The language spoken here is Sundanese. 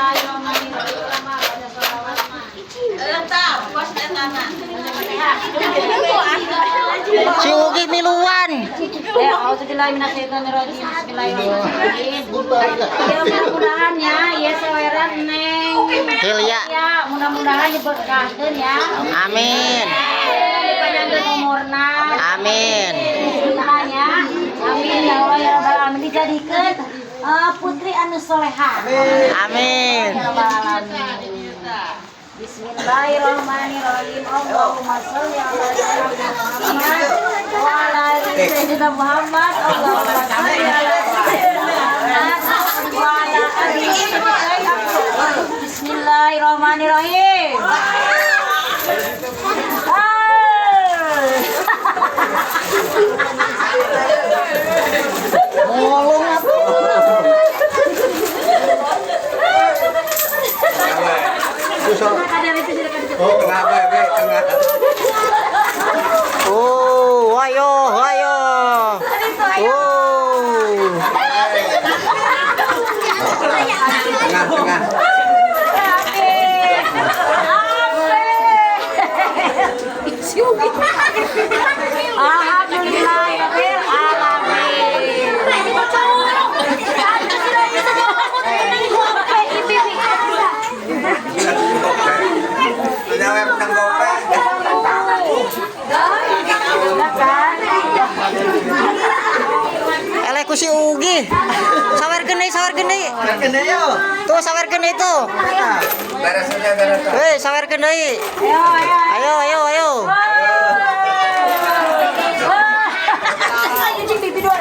Bismillahirrahmanirrahim. Baca sholawat mah. Si Ugi miluan. Ya, auzubillahi minasyaitonirrajim. Bismillahirrahmanirrahim. Ya, mudah-mudahan ya, ya saweran Neng. Hilya. Ya, mudah-mudahan diberkahkeun ya. Amin. Dipanjangkeun umurna. Amin. Ya. Amin ya Allah ya Rabbal alamin, dijadikeun putri anu soleha. Amin. Ya Rabbal alamin. Bismillahirrahmanirrahim. Allahumma sholli ala sayyidina Muhammad wa ala ali sayyidina Muhammad. Allahumma sholli ala sayyidina Muhammad wa ala ali sayyidina. Bismillahirrahmanirrahim. Ah. Ngolong atuh. Oh, tengah, Be, tengah. Oh, ayo, ayo. Oh. Tengah, tengah. Alhamdulillahirabbil alamin. Nyawer tentang gope. Kan? Eleh ku si Ugi. Sawerkeun deui, sawerkeun deui. Tuh, sawerkeun deui tuh. Beres aja, beres. Hei, sawerkeun deui. Ayo, ayo. Ayo, ayo, ayo. Ayo, bibi dua.